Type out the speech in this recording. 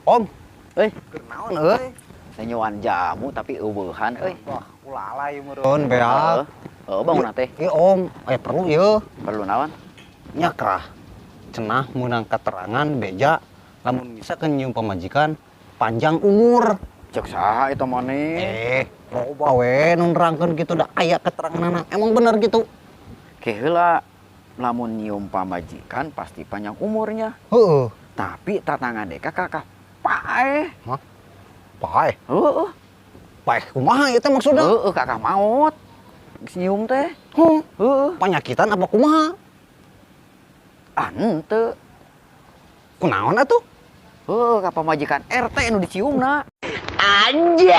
Om, euy, keur naon euy? Senyuan jamu tapi eueuhan euy. Wah, ulalai meureun beak. Heeh, bangun teh. Ieu Om, aya perlu ieu. Perlu naon? Nya kerah. Cenah meunang keterangan beja lamun bisa kan nyium pamajikan panjang umur. Cek saha eta maneh? Loba we nu nerangkeun kitu da aya keteranganna. Emang bener gitu? Ke heula lamun nyium pamajikan pasti panjang umurnya. Heeh. Tapi tatangan deka kakak paeh. Hah? Paeh? Heeh. Paeh kumaha ieu teh maksudna? Heeh, kakak maot. Geus nyium teh. Huh. Heeh. Panyakitan apa kumaha? Ah, henteu. Kunaon atuh? Heeh, ka pamajikan RT nu diciumna. Anjay.